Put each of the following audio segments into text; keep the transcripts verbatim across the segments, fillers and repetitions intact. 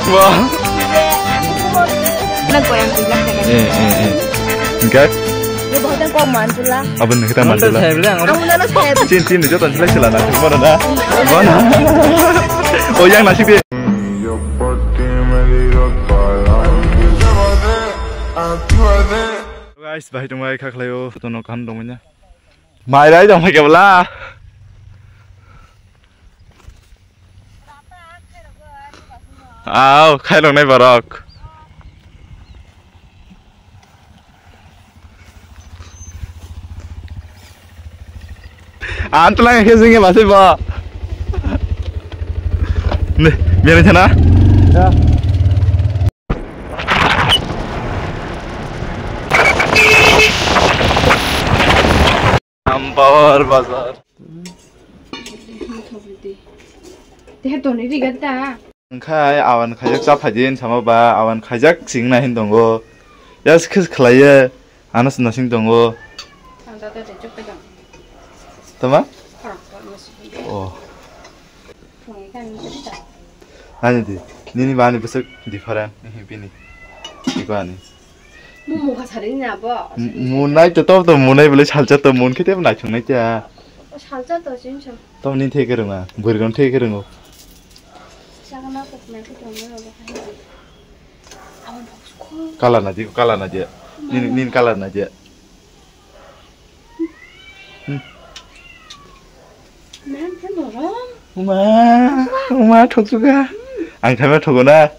Wah. Na goyang tujak jaga. Eh, eh, eh. Enggak. Dia bahkan kau manjula. Abang kita manjula. Kamu nana saya. Cin, cin, itu tadi selai selana. Mana na? Mana? Oh, yang nasi dia. Guys, bahai tong bai kha khlaio, to no kan dong nya. Mai rai dong ke bla. Au, khai long nai borok. Antlang ke singe masih ba. Ne, biar sana. Ya. Ampawar bazar. Teh toni rigat da. Engkhai awan khaijak cha phaidi hin sama ba awan khaijak sing na hin tongo. Yas khis khlaiye anas nasing tongo. Ang da da de chuk pe dong. Tama? Khorang khorang masuk. Oh. Ani di, nini bani besok different, nini bini. Iko ani. Mu mukha sari ni abo. Munai to, to, to munai bole salcha to mun khete nai chung nai cha. Salcha to chin cha. To ni theke runga, burgon theke rungo. Sagana kok nai ko tongo abo khai. Abo box ko. Kala na di, kala na di. Nini, nini kala na di. Uma, uma thoksuka. Ang thama thogo na.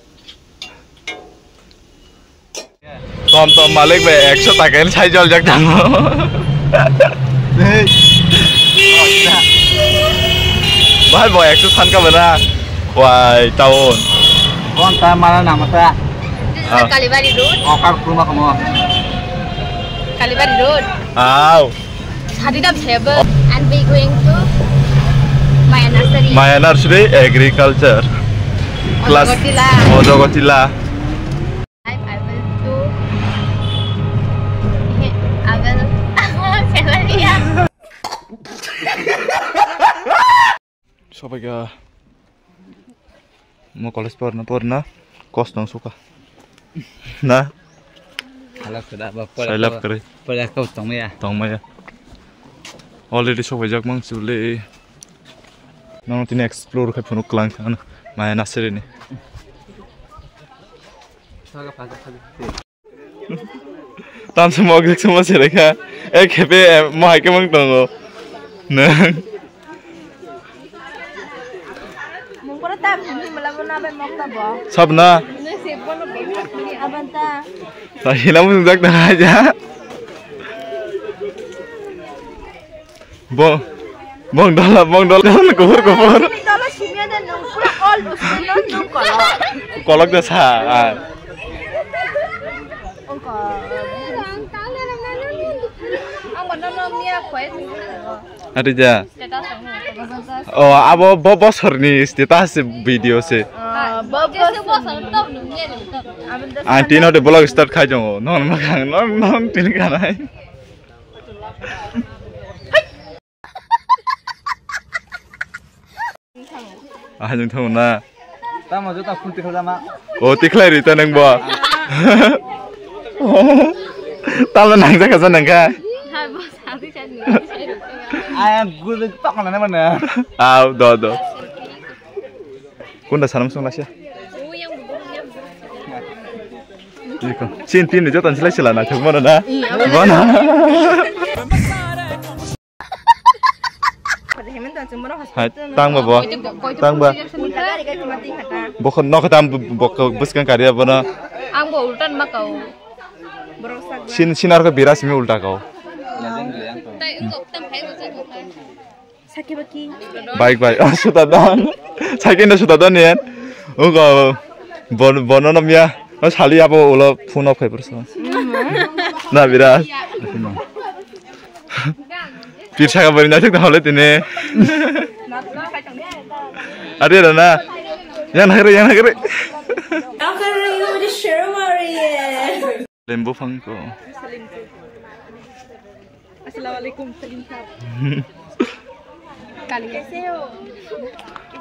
Tom tom malik be ekso taka ni sai jol jak tango. Bahai bo ekso san ka bana. Wai town. Bon ta mana nama ta. This is Kalibari Road. Okar kuma kamo. Kalibari Road. Aw. Sadi dam sebo. And we going to Maya Nursery. Maya Nursery Agriculture. Class Ojogotila. Ojogotila. I, I will do. I will. Salary, yeah. Sopaikha. Mo college porna porna kos tong suka. Na? Halap kada ba pora. Sailap kare. Pora kau tong ya. Tong maya. Already sopaijak mang sule. Nang tini explore khai phunuk klang thang. Maya Nursery ni. Saga pada kali. Tamsa mok jek sama serekha. Ek hepe, eh, mo hai kemang tongo. Nang. Mungkoro tam hini mula muna be mok ta bo. Sabna. Abanta. Ta hila mung jak ta aja. Bong, bong dola, bong dola, dola kuphur kuphur. Dola sumya da nung pura all usman nung kolok. Kolok da sa, ah. Ongko. Ang bono no miya khoi. Ati ja. Status ang. Oh, abo bo bosorni status video se. Ah, bo bosor to nung ye nung to. Ang tino de vlog start khai jongo. Non ma khang, non, non tin kanai. Ah, jeng thong na. Tamo jota phun tikha jama. O, tikhlai ri ta nang bo. Tamo nang jaka sa nang kha. Hai, bo sa di chan ni. Ai, ang gulu pak na mana. Au, do, do. Kunda sanam sung lasia. Iko. Chin tin ni jotan silai sila na thok mana na. Mana. Hai, tang ba bo. Tang ba. Bokho nokho tam bokho bwskang kariya bono. Ang bo ultan ma kau. Sin, sinar ko bira simi ulta kau. Tai ungkok tam phai ko jeng ko. Saki baki. Bike, bike. Oh, suta don. Saki na suta don yen. Ungkok bon, bono nom ya. Oh, sali abo ulo phone off khai purso. Na bira. Pir saka bari na thik hole tine. Are ra na. Yang nagre, yang nagre. Lembu phang ko. Assalamualaikum, Salim sahab. Kali. Kaise ho?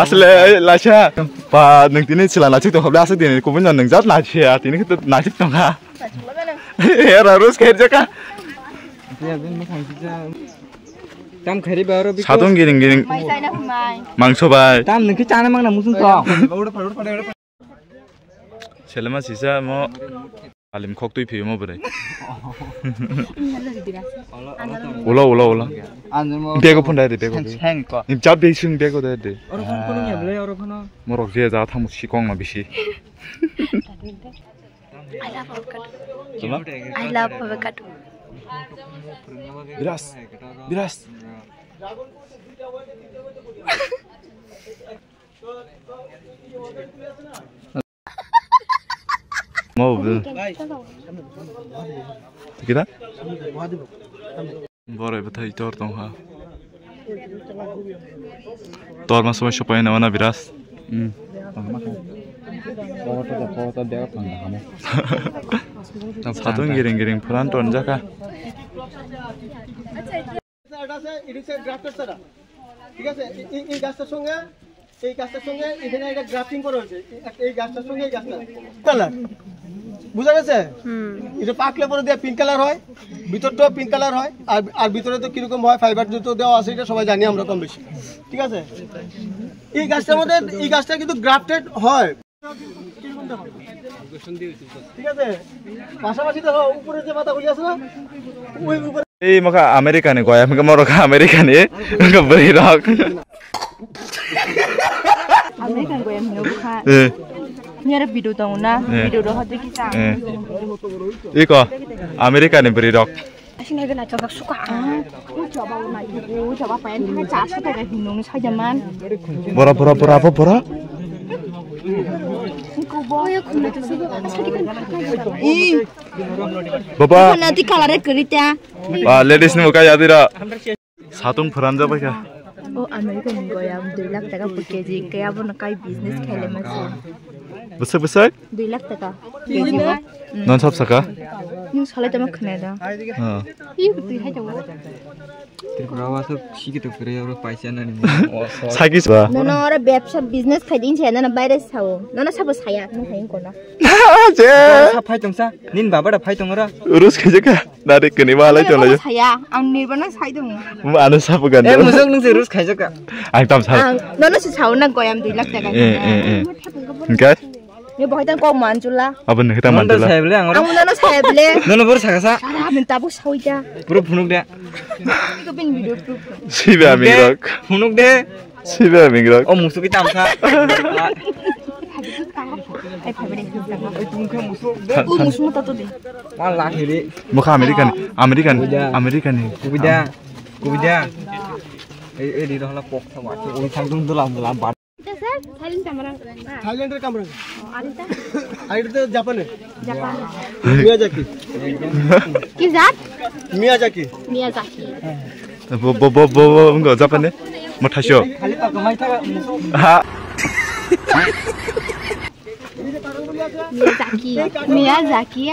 Asle, laisa. Pa, nung tini sila nachik tong khobla asuk dini kubun jan nung jat nachi ya, tini khitu nachik tong kha. Era rus khe jaka. Tam khari ba ro biko. Satung giring giring. Mangso bai. Tam nung ki chana mangna musun to. Selema sisa mo alim khok twi phiyamo bwrwi. Ulo, ulo, ulo. Bego phone dai de, bego. Ni chat be sing bego dai de. Oro phone phone ya ble, oro phone. Morok je ja thang sikong na bisi. I love avocado. Tuma? I love avocado. Biras. Biras. Mau bel. Kita? Borai bwthai tor tong kha. Tor ma swmai sopai na wana Biras. Hmm. Satung giring giring phuran ton jaka. এটা আছে, এটা হচ্ছে গ্রাফটেড চারা। ঠিক আছে? এই, এই, এই গাছটার সঙ্গে, এই গাছটার সঙ্গে এখানে একটা গ্রাফটিং করা হয়েছে। এই, এই গাছটার সঙ্গে এই গাছটা। কালার। বুঝা গেছে? হুম। এটা পাকলে পরে দিয়ে পিঙ্ক কালার হয়, ভিতরটাও পিঙ্ক কালার হয়, আর, আর ভিতরে তো কিরকম হয়, ফাইবার যত দেওয়া আছে, এটা সবাই জানি আমরা কম বেশি। ঠিক আছে? এই গাছটার মধ্যে, এই গাছটা কিন্তু গ্রাফটেড হয়। ঠিক আছে, পাশাপাশি দেখো, উপরে যে পাতাগুলি আছে না, ওই উপরে Ei mokha America ni goya, mokha morok America ni, mokha bwrwi rok. American goya hino bukha. Eh. Ni ara video tong na, eh, video ro hadi kisa. Eh. Iko America ni bwrwi rok. Asing hai gana chobak suka. Ui chobak mai, ui chobak payan thang charso taka hinung sajaman. Bora, bora, bora, bora, bora. Ih. Baba. Nanti color kerita. Ba, ladies ni muka ya tira. Satung phuran jabai kha. O America ni goya dui lakh taka per K G, kaya bo nakai business khele masi. Bwswk bwswk? Dui lakh taka. K G bo. Non sab saka? Nung salai tamo khna da. Ha. Ih, twi hai tamo. Tripura wa so siki to kre oro paisa na ni. Saki ba. Nono oro bebsa business khai din se na baire sao. Nono sabo saya, nung hai kono. Je. Sa phai tong sa. Nin baba da phai tong ora. Rus khai jaka. Dari kani malai tong la. Saya, ang ni bana sai dong. Anu sabu gan. Eh, musuk nung se rus khai jaka. Ang tam sa. Nono se sao na goyam dui lakh taka. Eh, eh, eh. Engkai? Ni bohai tang kok manjula. Abo ni kita manjula. Saya bele ang. Ang nono saya bele. Nono bor saka sa. Sara min tabuk sawi ja. Puro phunuk de. Ko bin video proof. Sibe ami rok. Phunuk de. Sibe ami rok. O musuki tamsa. Ai phabe de. Oi tungkha musuk de. O musuk mata to de. Wala hiri. Mokha American, American, American. Kubida. Kubida. Ei ei di rohla pok sa wa. Oi thang dung dula dula. Ita sir, Thailand kamarang. Thailand re kamarang. Oh, arita? Arita Japan e. Japan. Miyazaki. Ki jat? Miyazaki. Miyazaki. Bo bo bo bo bo ngo Japan e. Mo thaisyo. Khali pa kamai thaga. Ha. Miyazaki. Miyazaki.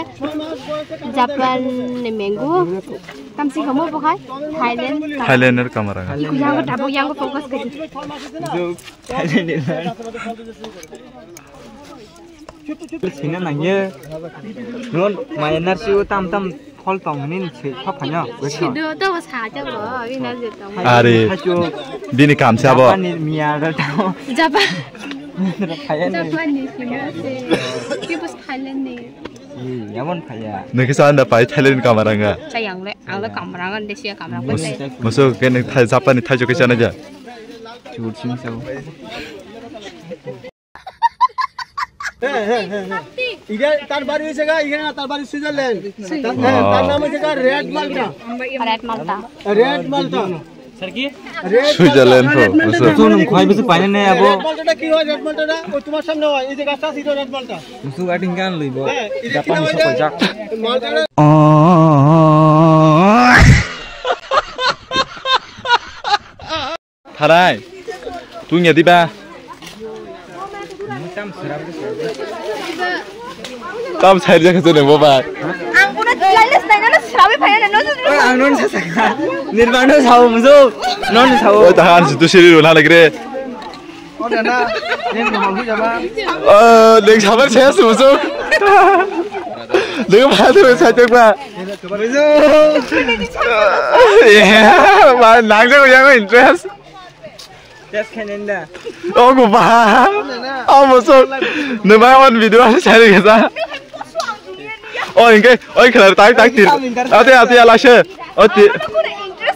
Japan ni mango. Tamsi kamo bo hai? Thailand. Thailand er kamarang. Iku yang tabuk yang focus kadi. Sina nangye. Non mayanar siu tam tam phol tong hini se thok khanya. Sido to sa ja bo, ina je tong. Are. Bini kam sa bo. Japan ni miya da tong. Japan. Japan ni sina se. Ki bus Thailand ni. Yabon phaiya. Nokhe sa anda pai Thailand kamar anga. Chayang le, ang le kamar anga, Desia kamar anga. Musu ke nang Thai Japan ni Thai joke chana ja. Chur sing sao. হ্যাঁ, হ্যাঁ, হ্যাঁ, হ্যাঁ। ইগে তার বাড়ি হয়েছে গা, ইগে না, তার বাড়ি সুইজারল্যান্ড। তার, হ্যাঁ, তার নাম হয়েছে গা রেড মাল্টা। রেড মাল্টা। রেড মাল্টা। রেড সুইজারল্যান্ড মাল্টা। তো, বুঝছো? তো নুন খোয়াই বুঝে পানি নেই আবো। রেড মাল্টাটা কি হয়? রেড মাল্টাটা ওই তোমার সামনে হয়। এই যে গাছটা আছে, এটা রেড মাল্টা। বুঝছো, গাটিং গান লইব। হ্যাঁ, এই যে জাপানি কিনা হয়ে সকল যায়? যাক। মাল্টাটা Tharai. Tungya diba? Tam sair jakha jene bo bai. Ang kuno lailai sinai na srabi phai na no. Oi, ang non sa sa. Nirban no sao muso. Non sao. Oi, tahan situ siri rula lagre. Oh, deng sabar saya muso. Deng ba tu sa tek ba. Muso. Yeah, ma nang jago yang interest. Test khainai da. Oh, go ba. Oh, muso. Nang bai on video ani sari kasa. Oh, inge, oi khela tak tak tir. Ate ate ala se. Oh, ti.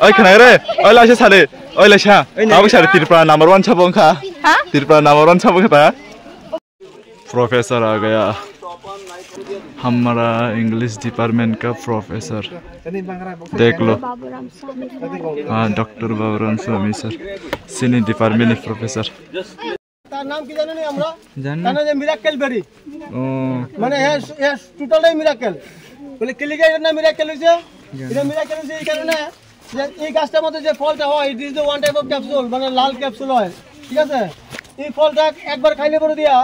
Oi khela re. Oi la se sale. Oi la sa. Oi, Abo sare Tripura number one sabo kha. Ha? Tripura number one sabo kha. Professor आ गया। हमारा English department का professor देख लो। हाँ, doctor Baburam Swami sir, senior department professor. তার নাম কি জানো নি আমরা? জানি না। তার নাম যে মিরাকেল বেরি। ও। মানে এ, এ টোটালটাই মিরাকেল। বলে কিলিকে এর নাম মিরাকেল হইছে। জানি। এটা মিরাকেল হইছে এই কারণে যে এই গাছটার মধ্যে যে ফলটা হয়, it is the one type of capsule, মানে লাল ক্যাপসুল হয়, ঠিক আছে? এই ফলটা একবার খাইলে পরে দিয়া,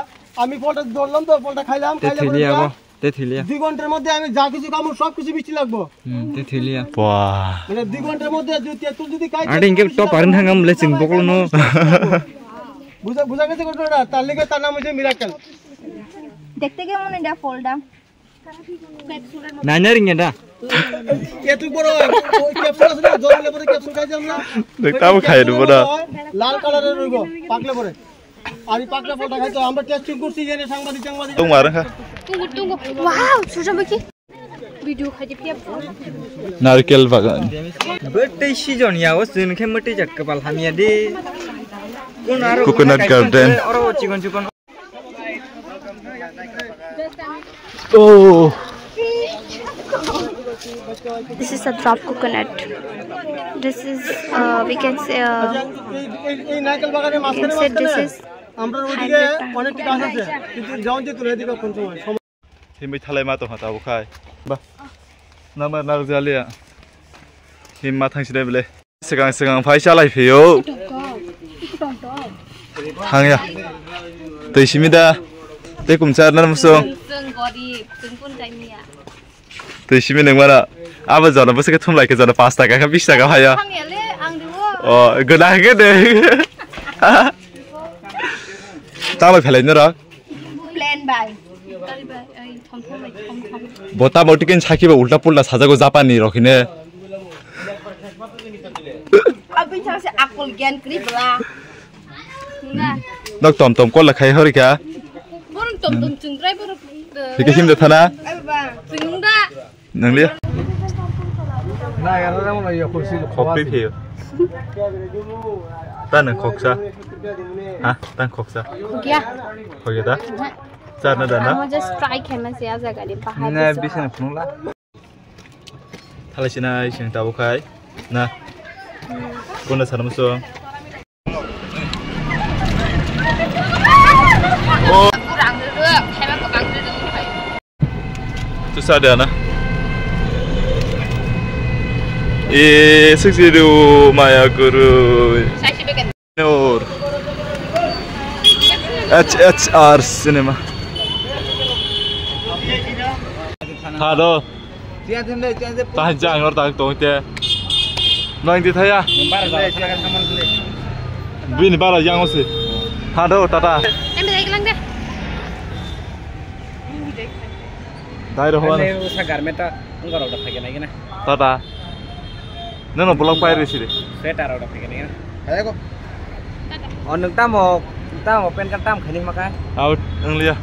আমি ফলটা ধরলাম তো, ফলটা খাইলাম, তে খাইলে পরে থইলি দিয়া, আবো, তে থইলি। দুই ঘন্টার মধ্যে আমি যা কিছু খাবো, সব কিছু মিষ্টি লাগবো। হুম, তে থইলি। বাহ। মানে দুই ঘন্টার মধ্যে যদি তেঁতুল যদি খাই, আরে, ইনকে তো পারেন থাকা, আমলে চিন বকলো নো। বুঝা, বুঝা গেছে ঘটনাটা? তার লেগে তার নাম হচ্ছে মিরাকেল। দেখতে কেমন এটা ফলটা? নাইনার ইংগেটা। এত বড় ক্যাপসুল আছে না, জল হলে পরে ক্যাপসুল খাই আমরা। দেখতাম খাই দেবো না। লাল কালারের রইব, পাকলে পরে। আর এই পাকলে ফলটা খাইতো আমরা টেস্টিং করছি, এনে সাংবাদিক, সাংবাদিক। Tung marang kha. Tunggu, tunggu. Wow, sudah bagi. Video khaji tiap. Narkel bagan. Bete season ya, os din khe mete jak kepal hamya de. Coconut garden. Oro chikon chikon. Oh. This is a drop coconut. This is, uh, we can say, uh, এই, এই, এই নারকেল বাগানের we মাঝখানে, can say মাঝখানে this is আমরা ওইদিকে hybrid অনেকটা গাছ আছে, কিন্তু যখন যে তুলে দিকে কোন সময় সময় Himwi thalai ma tongkha tabuk khai. Ba. Namar narwk jaliya. Him ma thangsinai bele. Swkang swkang phai chalai phio. Hangya. Twi simi da. Tei kumchar nar musung. Chwng gorib, chwng kun kaimiya. Twi simi nang mara. Abo jona bwswk thumlai khe jona paanch taka khe bish taka phaiya. Hangya le, ang dibo. O, gana khe de. Tamo phelai norok. Plan bai. Gari bai, ai, thom thom bai, thom thom. Bo ta bo tiken saki ba ulta pulta sajago Japan ni rok hine. Abin thang se akol gyan kri bla. Nga. Nok tom tom kol la khai hori ka. Borom tom tom chungrai borom. Hike him da thana? Ai ba. Chungda. Nanglia? Khokpi phiyo. Ta nang khoksa? Ha? Ta khoksa? Khokya. Khokya ta? Aha. Charna dana? Amo just try khaima se a jaga ni bahai. Na, bising phunukla. Thalai sinai sing tabuk khai. Na. Kunda sanam so. Tu sa dia na. E siksi du maya guru. Nur. H H R cinema. Hado. Tiyan thum de, tiyan de. Tahan jang or tak tong te. Nang di thaya. Bara jala thana ka saman le. Bini bara jang osi. Hado tata. Em dai lang de. Dai ro hwan. Usa garment ta ngoro da phage nai gina. Tata. Nono block pai risi de. Sweater ro da phage nai gina. Hai ko. O nung tamo, tamo pen kan tam khani makai. Out ang liya.